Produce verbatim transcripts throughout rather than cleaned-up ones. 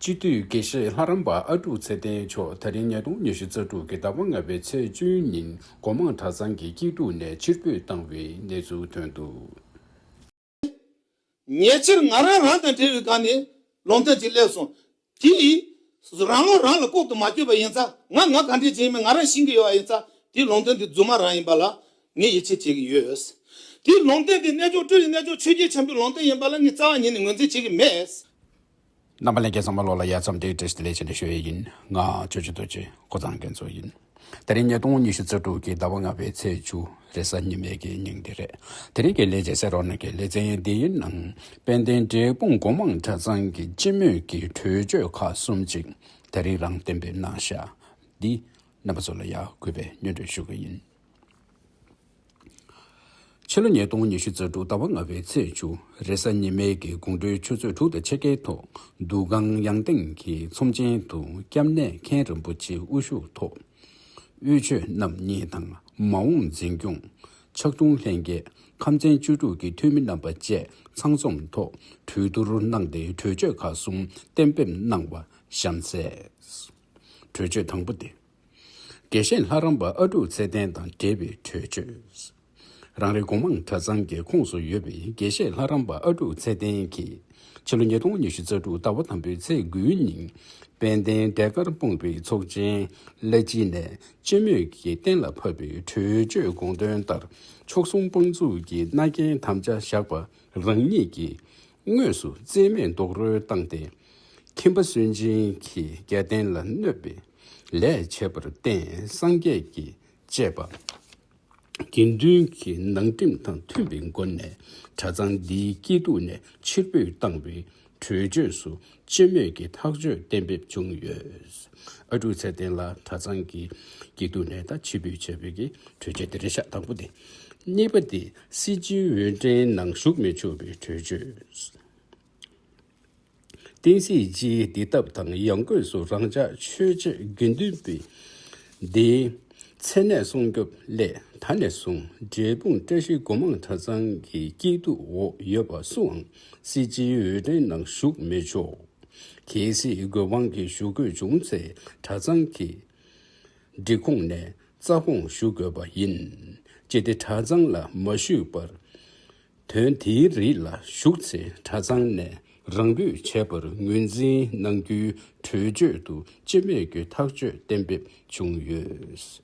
སྤྱི་འཐུས་དགེ་བཤེས་ལྷ་རམས་པ་ཨ་ཀྲུག་ཚེ་བརྟན་མཆོག་ད་རིང་ཉིས་སྟོང་ཉི་ཤུ་རྩ་དྲུག་གི་ཟླ་བ་ལྔ་པའི་ཚེས་བཅུའི་ཉིན་སྒོ་མང་གྲྭ་ཚང་གི་སྐྱིད་སྡུག་ནས་ཕྱིར་འབུད་བཏང་བའི་གནས་ཚུལ་ཐོན་འདུག་ཉེ་ཆར་ང་རང་རང་དང་འབྲེལ་བའི་སྒང་ནས་ལུང་བསྟན་ཅིག་སླེབས་སོང་། དེ་ཡིས་རང་བློ་རང་ལ་ལྐོག་ཏུ་མ་སྐྱོར་བ་ཡིན་ཙང་། ང་ང་ག་འདྲས་ཅིག་ཡིན་མིན་ང་རང་ཤེས་ཀྱི་ཡོད་པ་ཡིན་ཙང་། དེའི་ལུང་བསྟན་དེ་རྫུན་མ་རང་ཡིན་པ་ལ་ངས་ཡིད་ཆེས་བྱེད་ཀྱི་ཡོད། དེའི་ལུང་བསྟན་དེ་རྣལ་འབྱོར་སྤྲུལ་པའི་རྣལ་འབྱོར་ཆོས་རྒྱལ་འཆང་པོའི་ལུང་བསྟན་ཡིན་པ་ལ་ངས་རྩ་བ་ཉིད་ནས་ངོས་འཛིན་བྱེད་ཀྱི་མེད། རྣམ་པ་ལྷན་རྒྱས་ཚང་མ་ལོགས་ལ་ཡ་མཚམས་འདི་བཀྲ་ཤིས་བདེ་ལེགས་བྱས་ནས་ཞུ་ཡས་ཡིན། ང་ཇོ་ཇོ་རྡོ་རྗེ་ཀོ་ཚང་རྒྱ་མཚོ་ཡིན། དེ་རིང་ཉིས་སྟོང་ཉི་ཤུ་རྩ་དྲུག་གི་ཟླ་བ་ལྔ་པའི་ཚེས་བཅུ་རེས་གཟའ་ཉི་མའི་གི་ཉིན་དེ་རེད། དེ་རིང་གི་ལས་བྱེད་གསན་རོགས་གནང་གི་ལེ་ཚན་འདི་ཡིན་ནང་། དཔལ་ལྡན་འབྲས་སྤུངས་སྒོ་མང་གྲྭ་ཚང་གི་སྤྱི་མོས་ཀྱི་གྲོས་ཆོད་ཁག་གསུམ་ཅིག་དེ་རིང་རང་གཏན་འབེབས་གནང་བཞག་འདི་རྣམ་པ་ཚོ་ལ་ཡ་གུས་པས་སྙན་སྒྲོན་ཞུ་གི་ཡིན། ཕྱི་ལོ་ཉིས་སྟོང་ཉི་ཤུ་རྩ་དྲུག་ཟླ་བ་ལྔ་པའི་ཚེས་བཅུ་རེས་གཟའ་ཉི་མའི་གི་དགོང་དྲོའི་ཆུ་ཚོད་དྲུག་དང་ཕྱེད་ཀའི་ཐོག་འདུ་ཁང་ཡང་སྟེང་གི་ཚོམས་ཆེན་དུ་སྐྱབས་གནས་མཁན་རིན་པོ་ཆེ་དབུ་བཞུགས་ཐོག་དབུས་ཆོས་རྣམ་གཉིས་དང་མ་འོངས་འཛིན་སྐྱོང་། ཕྱག་དྲུང་ལྷན་རྒྱས། ཁམས་ཚན་བཅུ་དྲུག་གི་འཐུས་མི་རྣམ་པ་བཅས་ཚང་འཛོམས་ཐོག་གྲོས་བསྡུར་གནང་སྟེ་གྲོས་ཆོད་ཁག་གསུམ་གཏན་འབེབས་གནང་བ་གཤམ་གསལ། གྲོས་ཆོད་དང་པོ་དེ། དགེ་བཤེས་ལྷ་རམས་པ་ཨ་ཀྲུག་ཚེ་བརྟན་དང་འབྲེལ་བའི་གྲོས་ཆོད། རང་རེ་སྒོ་མང་གྲྭ་ཚང་གི་ཁོངས་སུ་ཡོད་པའི་དགེ་བཤེས་ལྷ་རམས་པ་ཨ་ཀྲུག་ཚེ་བརྟན་གྱིས་ཕྱི་ལོ་ཉིས་སྟོང་ཉི་ཤུ་རྩ་དྲུག་ཟླ་བ་དང་པོའི་ཚེས་དགུའི་ཉིན་དཔལ་ལྡན་འབྲས་དཀར་སྤུངས་པའི་ཚོགས་ཆེན་ལ་སྤྱི་ནས་སྤྱི་མོས་ཀྱིས་གཏན་ལ་ཕབ་པའི་གྲོས་ཆོད་དགོངས་དོན་ལྟར་མཆོག་གསུམ་དཔང་བཙུགས་ཀྱི་མནའ་གན་དམ་བཅའ་བཞག་པ་རང་ཉིད་ཀྱིས་དངོས་སུ་རྩིས་མེད་རྡོག་རོལ་བཏང་སྟེ། ཁྱིམ་པ་སུན་འབྱིན་གྱིས་རྒྱལ་བསྟན་ལ་གནོད་པའི་ལས་བྱས་པར་བརྟེན་སངས་རྒྱས་ཀྱིས་བཅས་པ་དགེ་འདུན་གྱི་ནང་ཁྲིམས་དང་མཐུན་པའི་སྒོ་ནས་གྲྭ་ཚང་འདིའི་སྐྱིད་སྡུག་ནས་ཕྱིར་འབུད་བཏང་བའི་གྲོས་ཆོད་སུ་སྤྱི་མོས་ཀྱི་ཐག་གཅོད་གཏན་འབེབས་བྱུང་ཡོད། ཨ་ཀྲུག་ཚེ་བརྟན་ལགས་གྲྭ་ཚང་གི་སྐྱིད་སྡུག་ནས་ད་ཕྱིར་འབུད་བྱས་པའི་གི་གྲོས་ཆོད་དེ་རེད་ཤག་དང་པོ་དེ། གཉིས་པ་དེ་སྲིད་སྤྱིའི་འོས་འགྲན་ནང་ཞུགས་མི་ཆོག་པའི་གྲོས་ཆོད། བསྟན་སྲིད་སྤྱིའི་བདེ་ཐབས་དང་ཡང་སྒོས་སུ་རང་ཅག་ཆོས་བྱེད་དགེ་འདུན་པའི་འདིའི་མཚན་གནས་སྲུང་སྐྱོབ་སླད་ད་ནས་བཟུང་འབྲས་སྤུངས་བཀྲ་ཤིས་སྒོ་མང་གྲྭ་ཚང་གི་སྐྱིད་སྡུག་འོག་ཡོད་པ་སུའང་སྲིད་སྤྱིའི་འོས་འགྲན་ནང་ཞུགས་མི་ཆོག་གལ་སྲིད་དགོས་དབང་གིས་ཞུ་དགོས་བྱུང་ཚེ་གྲྭ་ཚང་གི་སྒྲིག་ཁོངས་ནས་རྩ་དགོངས་ཞུ་དགོས་པ་ཡིན། ཅི་སྟེ་གྲྭ་ཚང་ལ་མ་ཞུས་པར། དོན་དེའི་རིགས་ལ་ཞུགས་ཚེ་གྲྭ་ཚང་ནས་རང་འབུད་བྱས་པར་ངོས་འཛིན་གནང་རྒྱུའི་གྲོས་ཆོད་དུ་སྤྱི་མོས་ཀྱི་ཐག་གཅོད་གཏན་འབེབས་བྱུང་ཡོད།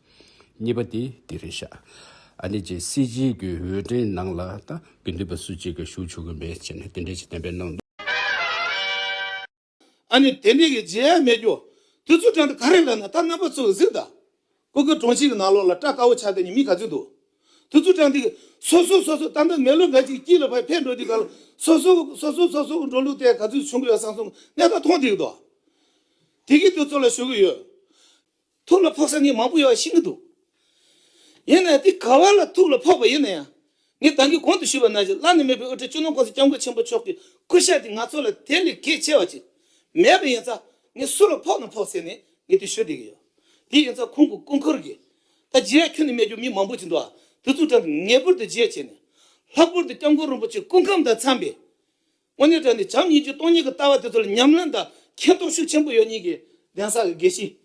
གཉིས་པ་དེ་འདི་རེད་ཤག་ཨ་ནི་ཅིག་སྲིད་སྤྱིའི་གི་འོས་འགྲན་ནང་ལ་ད་དགེ་འདུན་པ་སུ་གཅིག་གིས་ཞུགས་ཆོག་གི་མེད་ཅེས་ནས་དེ་འདྲས་ཅིག་གཏན་འབེབས་གནང་འདུག་ཨ་ནི་དེ་འདྲས་ཀྱི་བརྗེད་ཡ་མེད་རྒྱུ། དུས་ཚོད་གྲངས་དེ་ག་རེ་ལབ་ན་ད་རྣམ་པ་ཚོས་གཟིགས་དང་། སྐུ་སྒེར་དྲུང་ཆེ་གི་ནང་ལོགས་ལ་སྐྲ་དཀར་པོ་ཆགས་བསྡད་མཁན་མི་ག་ཚོད་འདུག་དུས་ཚོད་གྲངས་དེ་སོ་སོ་སོ་སོ་ད་ལྟ་མི་ལོ་འགའ་ཅིག་དཀྱིལ་ལ་ཕར་ཕེབས་འགྲོ་དུས་ག་ལ་སོ་སོ་སོ་སོ་སོ་སོ་གི་འགྲོ་ལུགས་དེ་ག་ཚོད་བྱུང་གི་ཡོད་བསམ་སོང་གནས་སྟངས་མཐོང་བསྡད་ཀྱི་འདུག་དེ་གི་དུས་ཚོད་ལ་ཞུ་གི་ཡོད། ཐུགས་ལ་ཕོག་ས་ངས་མང་པོ་ཡོད་ཤེས་ཀྱི་འདུག་ཡིན་ནའང་དེ་ག་བ་ལ་ཐུགས་ལ་ཕོག་པ་ཡིན་ན་ཡང་། ངས་ད་གིན་གོང་དུ་ཞུས་པ་ནང་བཞིན་བླ་ན་མེད་པའི་དབུ་ཁྲིད་སྤྱི་ནོར་༸གོང་ས་༸སྐྱབས་མགོན་ཆེན་པོ་མཆོག་གི་སྐུ་ཤ་དེ་ང་ཚོ་ལ་དེ་ལས་གལ་ཆེ་བ་ཅིག་མེད་པ་ཡིན་ཙང་། ངས་སུ་ལ་ཕོག་ན་ཕོག་ཟེར་ནས་ངས་དེ་ཞུ་བསྡད་ཀྱི་ཡོད། དེ་ཡིན་ཙང་ཁོང་གི་སྐུ་འཁོར་གྱི་ད་རྗེས་ཁྱོན་ནས་མེད་རྒྱུ་མི་མང་པོ་ཅིག་འདུག་ཨ། དེ་ཚོ་དྲན་ངེས་པར་དུ་རྗེས་བྱས་ནས། ལྷག་པར་དུ་༸སྐྱབས་མགོན་རིན་པོ་ཆེ་སྐུ་ཁམས་དང་འཚམས་པའི། དངོས་གནས་དྲང་གནས་བྱམས་སྙིང་རྗེ་སྟོང་ཉིད་ཀྱི་ལྟ་བ་དེ་ཚོ་ལ་ཉམས་ལེན་དང་མཁྱེན་རྟོགས་ཤུགས་ཆེན་པོ་ཡོད་མཁན་གྱི་གདན་ས་གི་དགེ་བཤེས།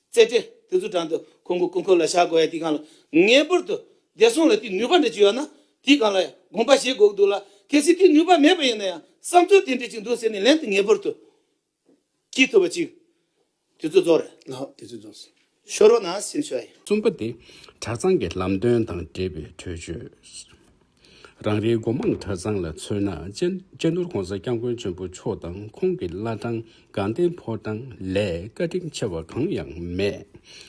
རྩེ་གྲས་དེ་ཚོ་དྲང་དུ་ཁོང་གི་སྐུ་འཁོར་ལ་བཞག་དགོས་ཡ་དེའི་སྒང་ལ་ངེས་པར་དུ་བདེ་སྲུང་ལ་དེའི་ནུས་པ་འདྲ་ཅིག་ཡོད་ན་དེའི་སྒང་ལ་དགོངས་པ་བཞེས་དགོས་ཀྱི་འདུག་ལ། གལ་སྲིད་དེའི་ནུས་པ་མེད་པ་ཡིན་ན་ཡང་བསམ་ཚུལ་དེ་འདྲ་ཅིག་འདུག་ཟེར་ནས་ལན་དེ་ངེས་པར་དུ་སྐྱེལ་ཐུབ་པ་ཅིག་དེ་ཚོ་རྫོགས་རེད། ལགས་དེ་ཚོ་རྫོགས་སོང་། ཤོར་བ་ན་སེམས་ཤོར་ཡིན། གསུམ་པ་དེ་གྲྭ་ཚང་གི་ལམ་སྟོན་དང་འབྲེལ་བའི་གྲོས་ཆོད། རང་རེའི་སྒོ་མང་གྲྭ་ཚང་ལ་མཚོན་ན་སྤྱི་སྤྱི་ནོར་༸གོང་ས་༸སྐྱབས་མགོན་ཆེན་པོ་མཆོག་དང་ཁོང་གི་བླ་བྲང་དགའ་ལྡན་ཕོ་བྲང་ལས་བཀའ་དྲིན་ཆེ་བ་གང་ཡང་མེད།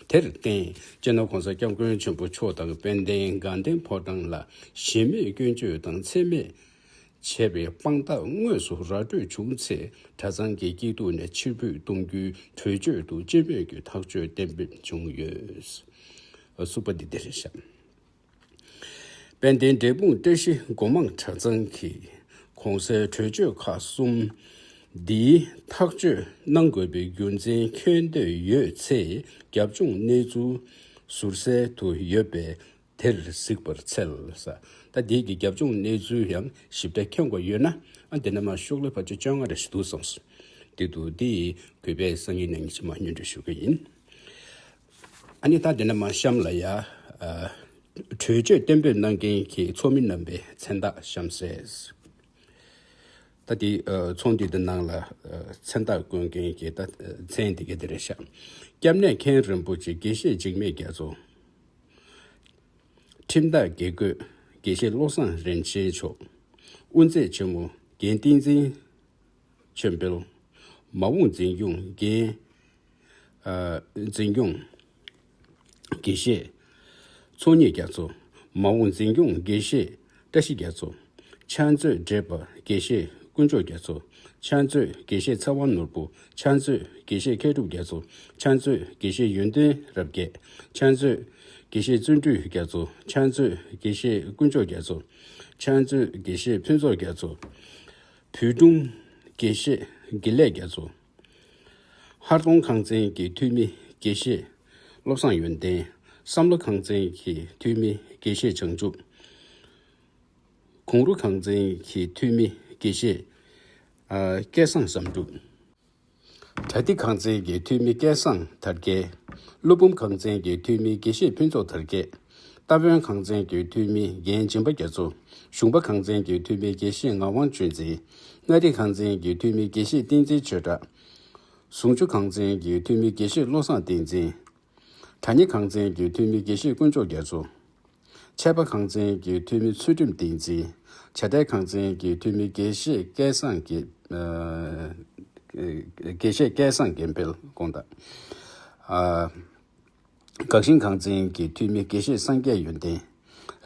དེར་བརྟེན་སྤྱི་ནོར་༸གོང་ས་༸སྐྱབས་མགོན་ཆེན་པོ་མཆོག་དང་དཔལ་ལྡན་དགའ་ལྡན་ཕོ་བྲང་ལ་གཞི་མེད་སྐྱོན་བརྗོད་དང་མཚན་སྨད་བྱས་པའི་དཔང་རྟགས་དངོས་སུ་ར་སྤྲོད་བྱུང་ཚེ་གྲྭ་ཚང་གི་སྐྱིད་སྡུག་ནས་ཕྱིར་འབུད་གཏོང་རྒྱུའི་གྲོས་ཆོད་དུ་སྤྱི་མོས་ཀྱི་ཐག་གཅོད་གཏན་འབེབས་བྱུང་ཡོད། གསུམ་པ་འདི་འདི་རེད་ཤག་དཔལ་ལྡན་འབྲས་སྤུངས་བཀྲ་ཤིས་སྒོ་མང་གྲྭ་ཚང་གིས་གོང་གསལ་གྲོས་ཆོད་ཁག་གསུམ་འདིའི་ཐག་གཅོད་གནང་དགོས་པའི་རྒྱུ་མཚན་མཁྱེན་འདོད་ཡོད་ཚེ་རྒྱབ་ལྗོངས་གནས་ཚུལ་ཟུར་གསལ་དུ་ཡོད་པས་དེར་གཟིགས་པར་འཚལ་ས། ད་འདི་གི་རྒྱབ་ལྗོངས་གནས་ཚུལ་ཡང་ཞིབ་ཕྲ་མཁྱེན་དགོས་ཡོད་ན་ཨ་འདི་ནས་མར་ཤོག་ལྷེ་ཕལ་ཆེར་བཅོ་ལྔ་རེ་ཞིག་འདུག་བསམ་སོང་། དེ་འདུག་དེ་གུས་པས་སང་ཉིན་ནས་ཉི་ཤུ་མ་སྙན་སྒྲོན་ཞུ་གི་ཡིན། ཨ་ནི་ད་དེ་ནས་མ་གཤམ་ལ་ཡ། ཨ། གྲོས་ཆོད་གཏན་འབེབས་གནང་མཁན་གྱི་ཚོགས་མི་རྣམ་པའི་མཚན་རྟགས་གཤམ་གསལ། ད་དེ་ཨ་ཚོགས་འདུ་དེ་ནང་ལ་ཨ་མཚན་རྟགས་བཀོད་མཁན་གྱི་ད་མཚན་དེ་ག་དེ་རེད་ཤག་སྐྱབས་གནས་མཁན་རིན་པོ་ཆེ་དགེ་བཤེས་འཇིགས་མེད་རྒྱ་མཚོ། ཁྲིམས་བདག་དགེ་བསྐོས་དགེ་བཤེས་བློ་བཟང་རིན་ཆེན་མཆོག་དབུ་མཛད་ཆེན་མོ་རྒན་བསྟན་འཛིན་ཆོས་འཕེལ། མ་འོངས་འཛིན་སྐྱོང་འགན། ཨ། འཛིན་སྐྱོང་དགེ་བཤེས་ཚོགས་གཉིས་རྒྱ་མཚོ། མ་འོངས་འཛིན་སྐྱོང་དགེ་བཤེས་བཀྲ་ཤིས་རྒྱ་མཚོ། ཕྱག་མཛོད་བགྲེས་པ་དགེ་བཤེས་དཀོན་མཆོག་རྒྱ་མཚོ། ཕྱག་མཛོད་དགེ་བཤེས་ཚེ་དབང་ནོར་བུ། ཕྱག་མཛོད་དགེ་བཤེས་མཁས་གྲུབ་རྒྱ་མཚོ། ཕྱག་མཛོད་དགེ་བཤེས་ཡོན་ཏན་རབ་རྒྱས། ཕྱག་མཛོད་དགེ་བཤེས་བརྩོན་འགྲུས་རྒྱ་མཚོ། ཕྱག་མཛོད་དགེ་བཤེས་དཀོན་མཆོག་རྒྱ་མཚོ། ཕྱག་མཛོད་དགེ་བཤེས་ཕུན་ཚོགས་རྒྱ་མཚོ། བོད་དྲུང་དགེ་བཤེས་དགེ་ལེགས་རྒྱ་མཚོ། ཧར་གདོང་ཁང་ཚན་གྱི་འཐུས་མི་དགེ་བཤེས་བློ་བཟང་ཡོན་ཏན། བསམ་བློ་ཁང་ཚན་གྱི་འཐུས་མི་དགེ་བཤེས་བྱང་ཆུབ། གུང་རུ་ཁང་ཚན་གྱི་འཐུས་མི་དགེ་བཤེས་ཨ་སྐལ་བཟང་བསམ་གྲུབ། གྲ་ཏི་ཁང་ཚན་གྱི་འཐུས་མི་སྐལ་བཟང་དར་རྒྱས། ཀླུ་འབུམ་ཁང་ཚན་གྱི་འཐུས་མི་དགེ་བཤེས་ཕུན་ཚོགས་དར་རྒྱས། རྟ་དབོན་ཁང་ཚན་གྱི་འཐུས་མི་རྒན་སྦྱིན་པ་རྒྱ་མཚོ། གཞུང་པ་ཁང་ཚན་གྱི་འཐུས་མི་དགེ་བཤེས་ངག་དབང་ཆོས་འཛིན། མངའ་རིས་ཁང་ཚན་གྱི་འཐུས་མི་དགེ་བཤེས་བསྟན་འཛིན་ཆོས་གྲགས། ཟུང་ཆུ་ཁང་ཚན་གྱི་འཐུས་མི་དགེ་བཤེས་བློ་བཟང་བསྟན་འཛིན། གྲ་ཉི་ཁང་ཚན་གྱི་འཐུས་མི་དགེ་བཤེས་དཀོན་མཆོག་རྒྱ་མཚོ། ཆད་པ་ཁང་ཚན་གྱི་འཐུས་མི་ཚུལ་ཁྲིམས་བསྟན་འཛིན། བྱ་བྲལ་ཁང་ཚན་གྱི་འཐུས་མི་དགེ་བཤེས་སྐལ་བཟང་དགེ། ཨ། དགེ་བཤེས་སྐལ་བཟང་དགེ་འཕེལ་དགོངས་དག་ཨ། དགའ་ཞིང་ཁང་ཚན་གྱི་འཐུས་མི་དགེ་བཤེས་སངས་རྒྱས་ཡོན་ཏན།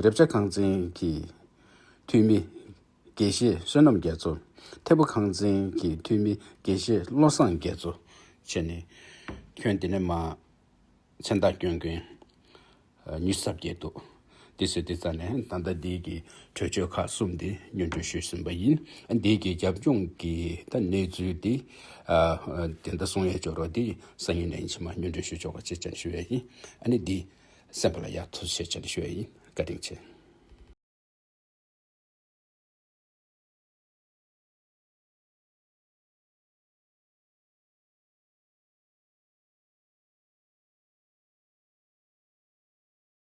རེབ་ཆ་ཁང་ཚན་གྱི་འཐུས་མི་དགེ་བཤེས་བསོད་ནམས་རྒྱ་མཚོ། ཐེ་བོ་ཁང་ཚན་གྱི་འཐུས་མི་དགེ་བཤེས་བློ་བཟང་རྒྱ་མཚོ་བྱས་ནས་ཁྱོན་དེ་ནས་མ། མཚན་རྟགས་སྐྱོན་མཁན་ཉི་ཤུ་རྩ་བརྒྱད་འདུག་དེ་སྲིད་དེ་རྩ་ནས་ད་ལྟ་འདི་གི་གྲོས་ཆོད་ཁག་གསུམ་འདི་སྙན་སྒྲོན་ཞུས་ཟིན་པ་ཡིན། འདི་གི་རྒྱབ་ལྗོངས་ཀྱི་ད་གནས་ཚུལ་འདི་ཨ་དེ་འདྲ་གསུང་ཡས་སྐོར་འདི་སང་ཉིན་ནས་ཕྱི་མ་སྙན་སྒྲོན་ཞུ་ཆོག་པ་ཅེས་ཀྱང་ཞུ་ཡས་ཡིན། ཨ་ནི་འདི་གསན་པ་ལ་ཡག་ཐུགས་རྗེ་ཆེ་ཞུ་ཡས་ཡིན། བཀའ་དྲིན་ཆེ།